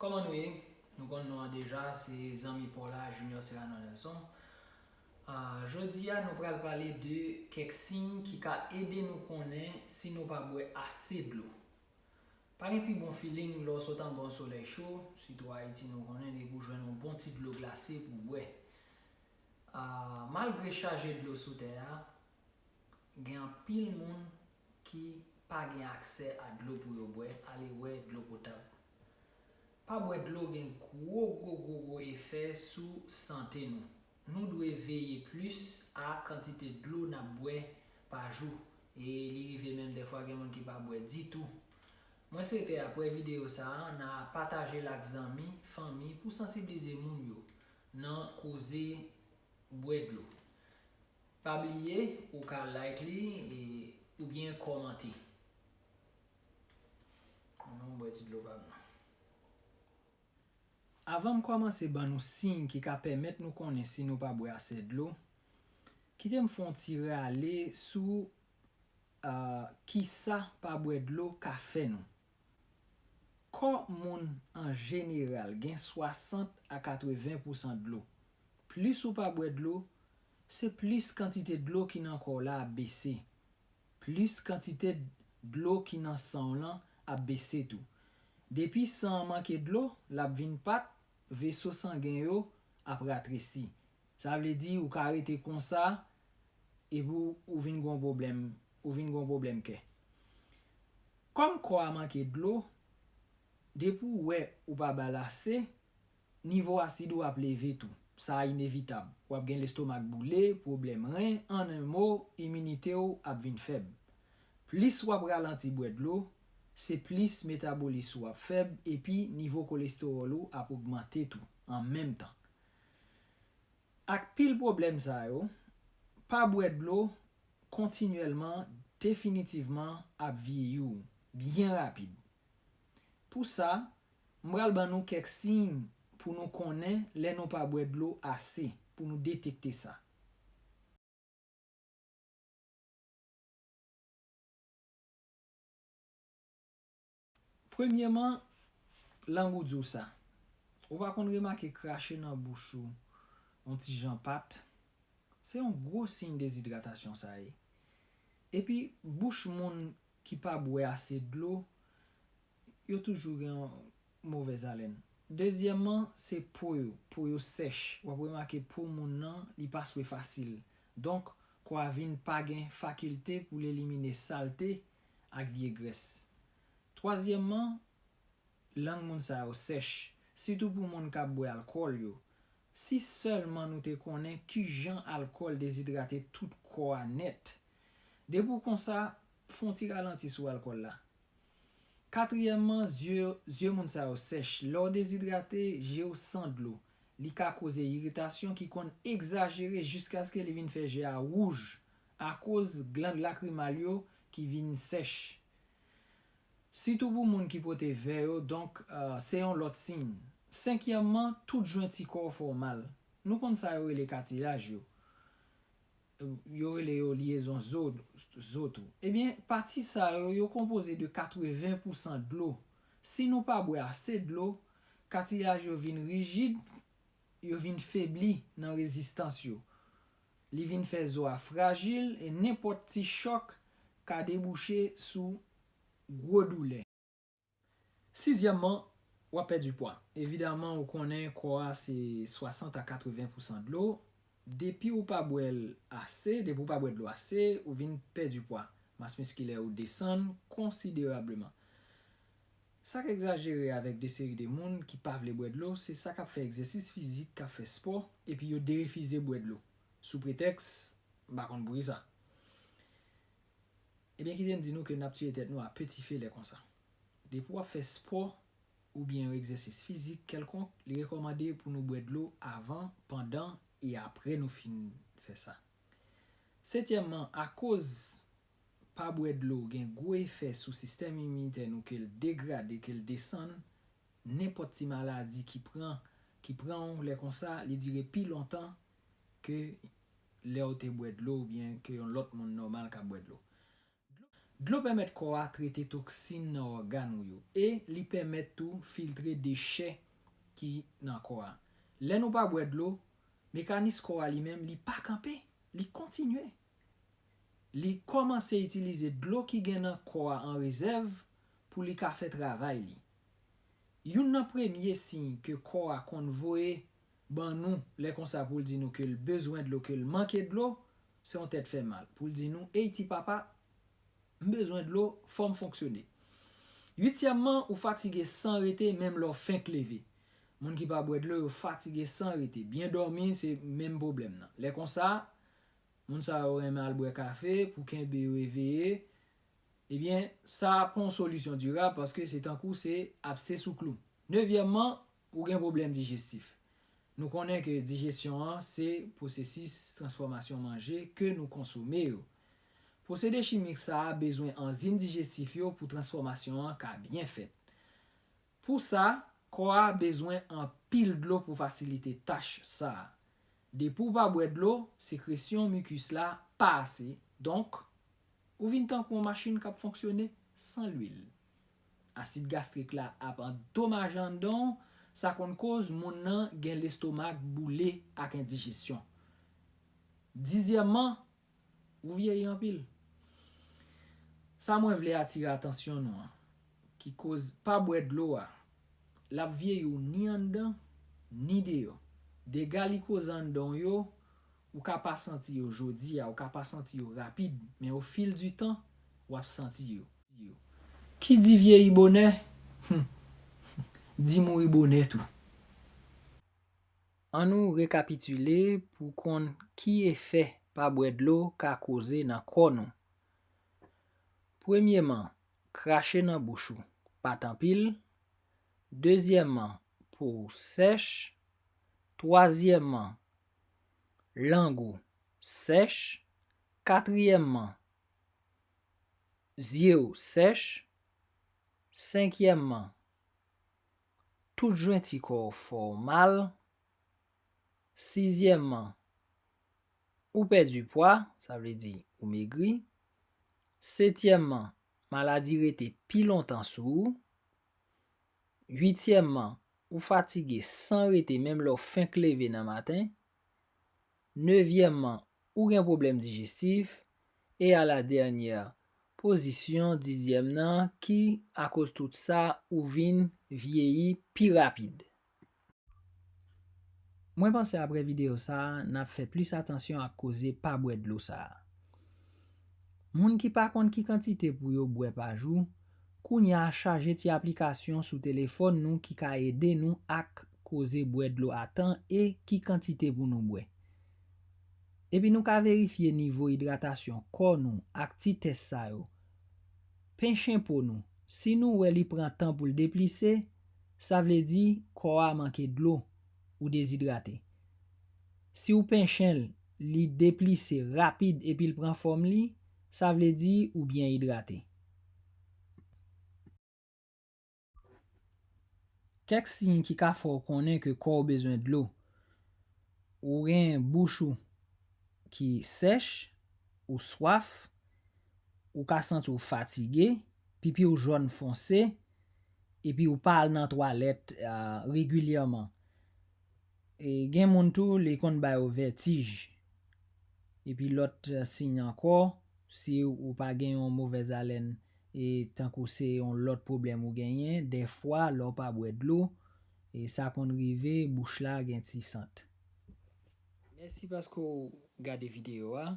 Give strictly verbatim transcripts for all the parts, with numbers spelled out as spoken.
Kòman nou ye? Nou konn non an deja, se zanmi pa w la, Junior Serrano Nelson. Ah, jodi a, nou pral pale de kèk siy ki ka ede nou konnen si nou pa bwè ase dlo. Pa gen pi bon feeling lè w sot anba yon solèy cho, sitou Ayiti nou konnen depi w jwenn yon bon ti dlo glase pou w bwè. Ah, malgre chaje dlo sou tè a, gen anpil moun ki pa gen aksè a dlo pou yo bwè, ale wè dlo potab. Pa bwè dlo gen gwo, gwo, gwo, gwo efè sou sante nou. Nou dwe veye plis a kantite dlo n ap bwè pa jou, e li rive menm dèfwa gen moun ki pa bwè ditou. Mwen swete apre videyo sa a, n a pataje l ak zanmi, fanmi pou sansiblize moun yo nan koze bwè dlo. Pa bliye, ou ka like li e, oubyen kòmante. Mwen menm, m bwè ti dlo pa m nan. Avan m kòmanse ban nou siy ki ka pèmèt nou konnen si nou pa bwè ase dlo, kite m fè yon ti rale sou, ah, kisa pa bwè dlo ka fè nou. Kò moun an jeneral gen swasant a katreven pousan dlo. Plis ou pa bwè dlo, se plis kantite dlo ki nan kò w la ap bese. Plis kantite dlo ki nan san w lan ap bese tou. Depi san an manke dlo, l ap vin pat, veso sangen yo ap ratresi. Sa vle di ou ka rete konsa epi w, ou vin gen yon pwoblèm, ou vin gen yon pwoblèm kè. Kòm kò a manke dlo, depi w wè ou pa ba l ase, nivo asid ou ap leve tou. Sa inevitab. W ap gen lestomak boule, pwoblèm ren, an en mo, iminite w ap vin fèb. Plis w ap ralanti bwè dlo, se plis metabolis ou ap fèb epi nivo kolestewòl ou ap ogmante tou an menm tan. Ak pil pwoblèm sa yo, pa bwè dlo kontinyèlman definitivman ap vyeyi w byen rapid. Pou sa, m pral ban nou kèk siy pou nou konnen lè nou pa bwè dlo ase, pou nou detekte sa. Premyèman, lang ou di w sa. Ou pa konn remake krache nan bouch ou yon ti jan pat? Se yon gwo siy dezidratasyon sa ye. Epi, bouch moun ki pa bwè ase dlo, yo toujou gen yon movèz alèn. Dezyèmman, se po yo. Po yo sèch. W ap remake po moun nan, li pa swe fasil. Donk, kò a vin pa gen fakilte pou l elimine salte ak vye grès. Twazyèmman, lang moun sa yo sèch, sitou pou moun k ap bwè alkòl yo. Si sèlman nou te konnen kijan alkòl dezidrate tout kò a nèt. Depi w konsa, fè yon ti ralanti sou alkòl la. Katriyèmman, zye, zye moun sa yo sèch. Lè w dezidrate, je w san dlo. Li ka koze iritasyon ki konn egzajere jiskaske li vin fè je a wouj akoz glann lakrimal yo ki vin sèch. Sitou pou moun ki pote vè yo, donk, eh, se yon lòt siy. Senkyèmman, tout jwenti kò w fè w mal. Nou konn sa yo rele katilaj yo. Yo rele yo lyezon zo, zo tou. Ebyen, pati sa yo, yo konpoze de katreven pousan dlo. Si nou pa bwè ase dlo, katilaj yo vin rijid, yo vin febli nan rezistans yo. Li vin fè zo a frajil e nenpòt ti chòk ka debouche sou gwo doulè. Sizyèmman, w ap pèdi pwa. Evidaman, ou konnen kò a se swasant a katreven pousan dlo. Depi ou pa bwè l ase, depi ou pa bwè dlo ase, ou vin pèdi pwa. Mas miskilè ou desann konsiderableman. Sa k egzajere avèk de seri de moun ki pa vle bwè dlo, se sa k ap fè egzèsis fizik, k ap fè spò, epi yo derefize bwè dlo, sou pretèks, "M pa konn poukisa." Ebyen, kite m di nou ke n ap tiye tèt nou a peti fe lè konsa. Depi w ap fè spò oubyen yon egzèsis fizik kèlkonk, li rekòmande pou nou bwè dlo avan, pandan e apre nou fin fè sa. Setyèmman, akoz pa bwè dlo gen gwo efè sou sistèm iminitè nou, ke l degrade, ke l desann, nenpòt ti maladi ki pran, ki pran w lè konsa, li dire pi lontan ke lè w te bwè dlo oubyen ke yon lòt moun nòmal ka bwè dlo. Dlo pèmèt kò a trete toksin nan ògàn ou yo e li pèmèt tou filtre dechè ki nan kò a. Lè nou pa bwè dlo, mekanis kò a li menm li pa kanpe, li kontinye. Li kòmanse itilize dlo ki gen nan kò a an rezèv pou li ka fè travay li. Youn nan premye siy ke kò a konn voye ban nou lè konsa pou l di nou ke l bezwen dlo, ke l manke dlo, se yon tèt fè mal. Pou l di nou, ey ti papa, m bezwen dlo, fò m fonksyone. Uityèmman, ou fatige san rete menm lè w fenk leve. Moun ki pa bwè dlo yo fatige san rete. Byen dòmi se menm pwoblèm nan. Lè konsa, moun sa yo renmen al bwè kafe pou kenbe yo eveye. Ebyen, sa pa yon solisyon dirab paske se tankou se ap se sou klou. Nevyèmman, ou gen pwoblèm dijestif. Nou konnen ke dijesyon an se pwosesis transfòmasyon manje ke nou konsome yo. Pwosede chimik sa a bezwen anzim dijestif yo pou transfòmasyon an ka byen fèt. Pou sa, kò a bezwen anpil dlo pou fasilite tach sa a. Depi w pa bwè dlo, sekresyon mikis la pa ase, donk, ou vin tankou yon machin k ap fonksyone san lwil. Asid gastrik la ap andomaje anndan w, sa konn koz moun nan gen lestomak boule ak endijesyon. Dizyèmman, ou vyeyi anpil. Sa mwen vle atire atansyon nou an, ki koz pa bwè dlo a, l ap vyeyi w ni anndan, ni deyò. Dega li koze anndan w yo, ou ka pa santi yo jodi a, ou ka pa santi yo rapid, men au fil du temps, w ap santi yo. Ki di vyeyi bonè, hmm, di mouri bonè tou. Ann nou rekapitile pou konn ki efè pa bwè dlo ka koze nan kò nou. Premyeman, krache nan bouch ou pa t anpil. Dezyèmman, po w sèch. Twazyèmman, lang ou sèch. Katriyèmman, zye w sèch. Senkyèmman, tout jwenti kò w fè w mal. Sizyèmman, ou pèdi pwa, sa vle di ou megri. Setyèmman, maladi rete pi lontan sou ou. Uityèmman, ou fatige san rete menm lè w fenk leve nan maten. Nevyèmman, ou gen pwoblèm dijestif. E a la dènyè pozisyon, dizyèm nan, ki, akoz tout sa, ou vin vyeyi pi rapid. Mwen panse apre videyo sa a, n ap fè plis atansyon ak koze pa bwè dlo sa a. Moun ki pa konn ki kantite pou yo bwè pa jou, kounye a chaje ti aplikasyon sou telefòn nou ki ka ede nou ak koze bwè dlo a tan e ki kantite pou nou bwè. Epi nou ka verifye nivo idratasyon kò nou ak ti tès sa yo. Penchen po nou. Si nou wè li pran tan pou l deplise, sa vle di kò a manke dlo, ou dezidrate. Si w penchen l, li deplise rapid epi l pran fòm li, sa vle di ou byen idrate. Kèk siy ki ka fè w konnen ke kò w bezwen dlo. Ou gen bouch ou ki sèch, ou swaf, ou ka santi w fatige, pipi w jòn fonse, epi ou pa al nan twalèt, a, regilyèman. E gen moun tou, li konn ba yo vètij. Epi lòt, a, siy ankò, si ou pa gen yon movèz alèn, e tankou se yon lòt pwoblèm ou genyen, dèfwa, lè w pa bwè dlo, e sa konn rive, bouch la gen ti sant. Mèsi paske w gade videyo a,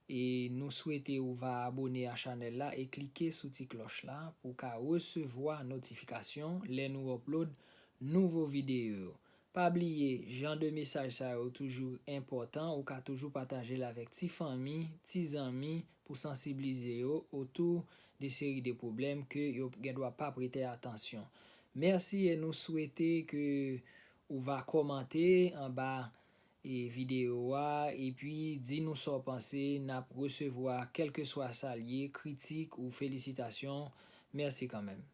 e nou swete ou va abone a chanèl la e klike sou ti klòch la pou w ka resevwa notifikasyon lè nou upload nouvo videyo yo. Pa bliye, jan de mesaj sa yo toujou enpòtan, ou ka toujou pataje l avèk ti fanmi, ti zanmi pou sansiblize yo otou de seri de pwoblèm ke yo gen dwa pa prete atansyon. Mèsi e nou swete ke ou va kòmante anba e videyo a, epi di nou sa w panse, n ap resevwa kèlkeswa sa l ye, kritik ou felisitasyon. Mèsi kanmenm.